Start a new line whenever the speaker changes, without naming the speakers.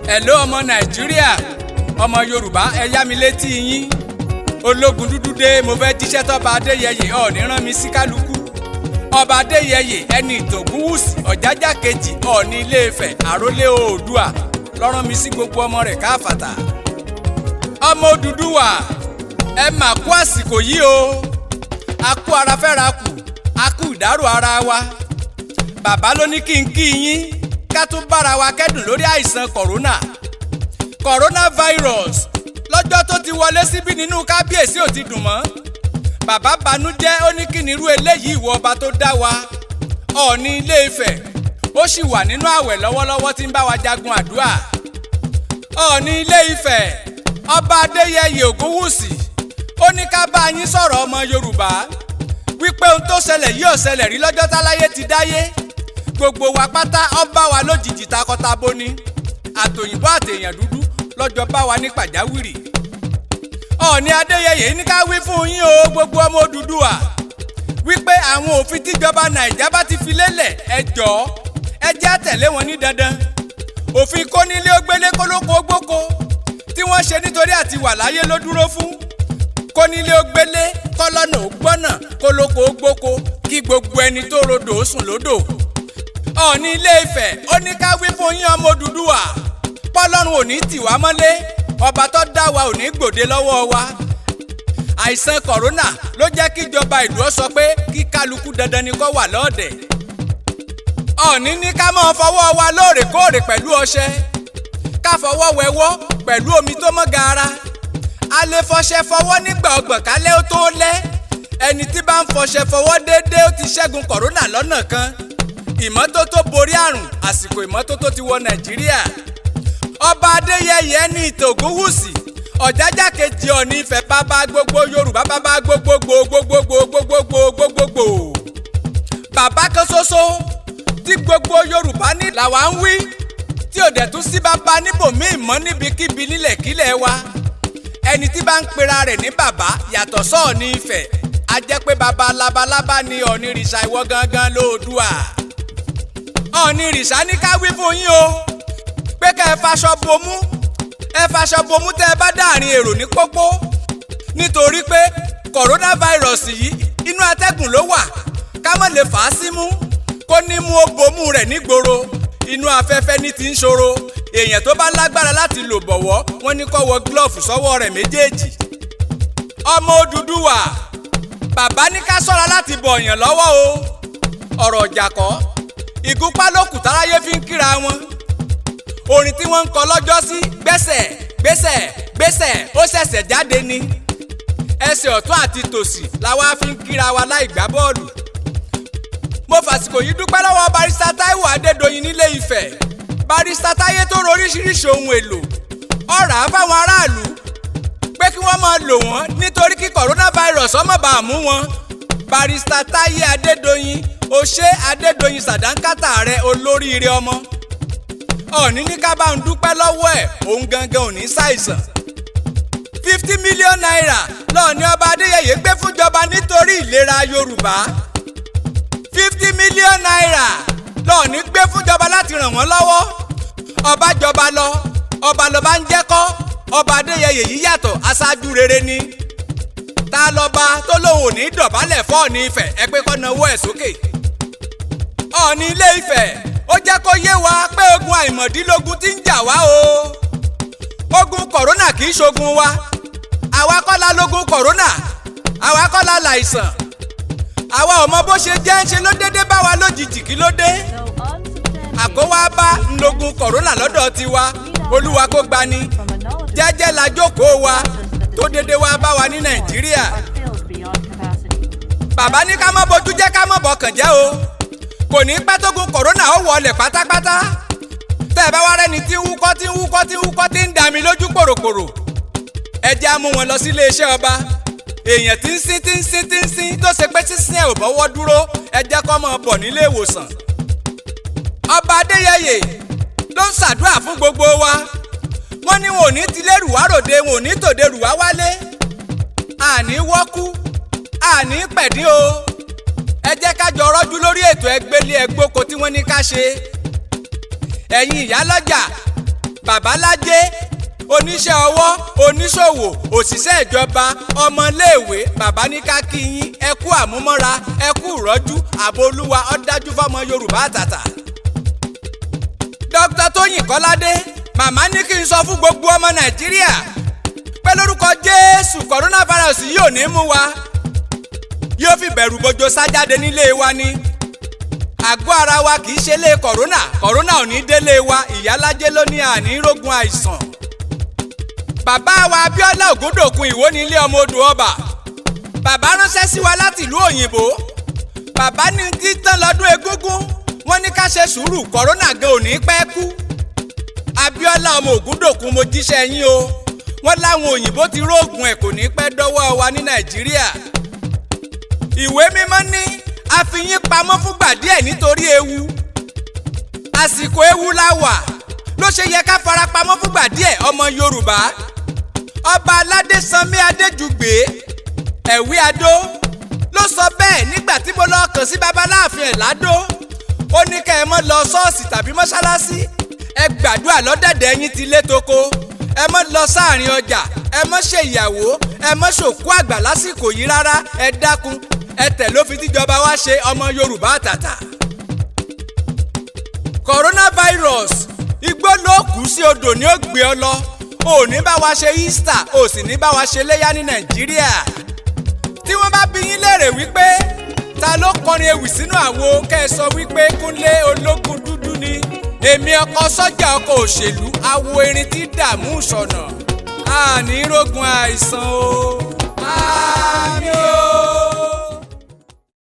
Hello, ọmọ Nàìjíríà, ọmọ Yorùbá, ẹ yá mi létí yín. Ológun dúdú dé, mo fẹ́ jíṣẹ́ tọ́ba Adéyẹyè Ọọ̀ni rán mi sí kálukú. Ọba Adéyẹyè ẹni ìtògúnwùsì Ọ̀jájá kejì, Ọọ̀ni Ilé-Ifẹ̀, àrólé Oòdùà, ló rán mi sí gbogbo ọmọ rẹ̀ káfàtà. Ọmọ Odùduwà, ẹ mà kú àsìkò yìí o. A kú ara fẹ́ra kù, a kú ìdárò ara wa. Bàbá ló ní kí n kí yín, ká tún bára wa kẹ́dùn lórí àìsàn kọ̀rónà, coronavirus. Lọ́jọ́ tó ti wọlé síbí nínú kábíyèsí ò ti dùn mọ́. Bàbá banújẹ́, ó ní kí ni irú eléyìí, ìwọ ọba tó dá wa? Ọọ̀ni Ilé-Ifẹ̀ ó sì wà nínú àwẹ̀ lọ́wọ́lọ́wọ́ tí ń bá wa jagun àdúrà. Ọọ̀ni Ilé-Ifẹ̀, Ọba Adéyẹyè Ògúnwùsì, ó ní ká bá yín sọ̀rọ̀, ọmọ Yorùbá, wípé ohun tó ṣẹlẹ̀ yìí ò ṣẹlẹ̀ rí lọ́jọ́ táláyé ti dáyé. Gbogbo wa pátá, ọba wa lójijì, takọtabo ni, àtòyìnbó àtèèyàn dúdú lọ́jọ́ bá wa ní pàjáwìrì. Ọọ̀ni Adéyẹyè ní ká wí fún yín o, gbogbo ọmọ Odùduwà, wípé àwọn òfin tíjọba Nàìjà bá ti fi lélẹ̀, ẹ jọ̀ọ́, ẹ jẹ́ á tẹ̀lé wọn ní dandan. Òfin kónílé ó gbélé, kólókó ó gbóko tí wọ́n ṣe nítorí àti wà láyé ló dúró fún. Kónílé ó gbélé, kọ́lọ́nà ó gbọ́nà, kólókó ó gbóko, kí gbogbo ẹni tó rodò ó sùn lódò. Ọọ̀ni Ilé-Ifẹ̀ ó ní ká wí fún yín, ọmọ Odùduwà, pọ́lọ́run ò ní tì wá mọ́lé, ọba tó dá wa ò ní gbòde lọ́wọ́ wa. Àìsàn kọ̀rónà ló jẹ́ kíjọba ìlú ó sọ pé kí kálukú dandan ni kó wà lọ́ọ̀dẹ̀. Ọọ̀ni ní ká máa fọwọ́ wa lóòrèkóòrè pẹ̀lú ọṣẹ, ká fọwọ́ wẹwọ́ pẹ̀lú omi tó mọ́ gaara. A lè fọṣẹ fọwọ́ nígbà 30 kálẹ́ ó tó lẹ́. Ẹni tí bá ń fọṣẹ fọwọ́ déédéé, ó ti ṣẹ́gun kọ̀rónà lọ́nà kan. Ìmọ́tótó borí àrùn. Àsìkò ìmọ́tótó ti wọ Nàìjíríà. Ọba Adéyẹyè ní Ìtògúnwùsì Ọ̀jájá kejì, Ọọ̀ni Ifẹ̀, bàbá gbogbo Yorùbá, bàbá gbogbogbò gbogbogbò gbogbogbò, bàbá kan ṣoṣo tí gbogbo Yorùbá ní làwa ń wí, tí ò dẹ̀ tún sí bàbá níbòmíì mọ́ níbikíbi nílẹ̀kílẹ̀ wa. Ẹni tí bá ń pera rẹ̀ ní bàbá yàtọ̀ sọ́ọ̀ni Ifẹ̀, a jẹ́ pé bàbá labalábá ni. Ọ̀ọ́ni rìṣà, ìwọ gangan lóòdùà. Ọ̀ọ́ni rìṣà ní ká wí fún yín o pé ká ẹ faṣọ bomú, ẹ faṣọ bomú tẹ́ ẹ bá dáàrin èrò ní pópó, nítorí pé coronavirus yìí, inú atẹ́gùn ló wà. Ká má lè fà á símú, kó ní mú ó bomú rẹ̀ nígboro, inú afẹ́fẹ́ ní ti ń ṣòro. Èèyàn tó bá lágbára láti lò bọ̀wọ́, wọ́n ní kó wọ glove sọ́wọ́ rẹ̀ méjèèjì. Ọmọ Odùduwà, bàbá ní ká ṣọ́ra láti bọ̀yàn lọ́wọ́ o. Ọ̀rọ̀ ọ̀jà kọ́, ìgúnpá ló kù táráyé fi ń kíra wọn. Orin tí wọ́n ń kọ lọ́jọ́ sí, gbẹ́sẹ̀ gbẹ́sẹ̀ gbẹ́sẹ̀, ó ṣẹ̀ṣẹ̀ jáde ni. Ẹsẹ̀ ọ̀tún àti tòsì làwa fi ń kíra wa láì gbá bọ́ọ̀lù. Mo fàsìkò yìí dúpẹ́ lọ́wọ́ Barrister Táíwò Adédoyin nílé Ifẹ̀. Barrister Táyé tó ro oríṣiríṣi ohun èlò ọ̀rà fáwọn aráàlú pé kí wọ́n máa lò wọ́n nítorí kí coronavirus ọmọ bá mú wọn. Barrister Táyé Adédoyin, ó ṣe. Adédoyin, sàdánkátà rẹ, olóríire ọmọ. Ọ̀ní ní ká bá ń dúpẹ́ lọ́wọ́ ẹ̀, òun gangan ò ní ṣàìsàn. ₦50 million lọ́ọ̀ni Ọba Adéyẹyè gbé fúnjọba nítorí ìlera Yorùbá. ₦50 million lọ́ọ̀ni gbé fúnjọba láti ràn wọ́n lọ́wọ́. Ọba jọba lọ, ọba lọba ń jẹ́kọ́. Ọba Adéyẹyè yìí yàtọ̀, aṣáájú rere ni. Ta lọ́ba tó lóun ò ní dọ̀bálẹ̀ fọ́ọ̀ni Ifẹ̀? Ẹ pé kó nawọ́ ẹ̀ sókè. Ọọ̀ni Ilé Ifẹ̀ ó jẹ́ kó yé wa pé ogun àìmọ̀dínlógún ti ń jà wá o. Ogun kọ̀rónà kì í ṣogun wa. Àwa kọ́ la lógun kọ̀rónà, àwa kọ́ la láìsàn, àwa ò mọ bó ṣe jẹ́, ń ṣe ló dédé bá wa lójijì. Kí ló dé? Àkówá bá ńlógun kọ̀rónà lọ́dọ̀ tiwa. Olúwa kó gbani. Jẹ́jẹ́ la jókòó wa tó dédé wá bá wa ní Nàìjíríà. Bàbá ní ká má bojú jẹ́, ká má bọkàn jẹ́ o. Kò ní pẹ́ tógun kọ̀rónà ó wọlé pátápátá. Tẹ́ ẹ bá wá rẹ́ni tí ń wúkọ́, tí ń wúkọ́, tí ń wúkọ́, tí ń dàmí lójú pòròpòrò, ẹ jẹ́ á mú wọn lọ sí iléeṣẹ́ ọba. Èèyàn tí ń sín, tí ń sín, tí ń sín, tó ṣe pé sísín ẹ̀ ò bọ́wọ́ dúró, ẹ jẹ́ kó máa bọ̀ nílé ìwòsàn. Ọba Adéyẹyè ló ń ṣàdúrà fún gbogbo wa. Wọ́n ní wọn ò ní tilé rùwá ròde, wọn ò ní tòde rùwá wálé. Àní wọ́kú, àní pẹ̀dín o. Ẹ jẹ́ ká jọ rọ́jú lórí ètò ẹgbẹ́lé ẹgbóko tí wọ́n ní ká ṣe. Ẹ̀yin ìyálọ́jà. Babalájé, oníṣẹ́ ọwọ́, oníṣòwò, òṣìṣẹ́ ìjọba, ọmọléèwé, bàbá ní ká kí yín, ẹ kú àmúmọ́ra, ẹ kú ìrọ́jú, ààbò Olúwa ó dájú fọ́mọ Yorùbá àtàtà. Dr. Tóyìn Kọ́ládé, màmá ní kí n sọ fún gbogbo ọmọ Nàìjíríà pé lórúkọ Jésù, coronavirus yìí ò ní mú wa, yóò fi bẹ̀rù bojo sá jáde nílé wa ni. Àgọ́ ara wa kì í ṣe lé kọ̀rónà, kọ̀rónà ò ní délé wa. Ìyálájé ló ní àní rógun àìsàn. Bàbá wa Abíọ́lá Ògúndòkun, Ìwó ní ilé ọmọ odò ọba, bàbá ránṣẹ́ sí wa láti ìlú òyìnbó. Bàbá ní títán lọ́dún egúngún, wọ́n ní ká ṣe sùúrù, kọ̀rónà gan ò ní pẹ́ kú. Abíọ́lá ọmọ Ògúndòkun, mo jíṣẹ́ yín o. Wọ́n láwọn òyìnbó ti róògùn ẹ̀, kò ní pẹ́ dọ́wọ́ wa ní Nàìjíríà. Ìwé Mímọ́ ní a fi yín pamọ́ fúngbà díẹ̀ nítorí ewu. Àsìkò ewu la wà, ló ṣe yẹ ká fara pamọ́ fúngbà díẹ̀, ọmọ Yorùbá. Ọba Aládé Sanmi Adéjùgbé, Ẹ̀wí Adó, ló sọ bẹ́ẹ̀ nígbà tí mo lọ kàn sí babaláàfin ẹ̀ ládó. Ó ní kẹ́ ẹ mọ́ lọ ṣọ́ọ̀ṣì tàbí mọ́ṣáláṣí, ẹ gbàdúrà lọ́dẹ̀dẹ̀ yín ti lé toko, ẹ mọ́ lọ sáàrin ọjà, ẹ mọ́ ṣe ìyàwó, ẹ mọ́ ṣòkú àgbà lásìkò yìí rárá. Ẹ dákun, ẹ tẹ̀ ló fi tíjọba wá ṣe, ọmọ Yorùbá àtàtà. Coronavirus, igbó ló kù sí, odò ní ó gbé ọ lọ. Ò ní bá wa ṣe Easter, ò sì ní bá wa ṣe léyà ní Nàìjíríà. Tí wọ́n bá bi yín léèrè wípé ta ló kọrin ewì sínú àwo, kẹ́ ẹ sọ wípé Kúnlé Ológun Dúdú ni. Èmi ọkọ sọ́jà, ọkọ̀ òṣèlú, awo erin tí dààmú sọ̀nà, àní rógun àìsàn o.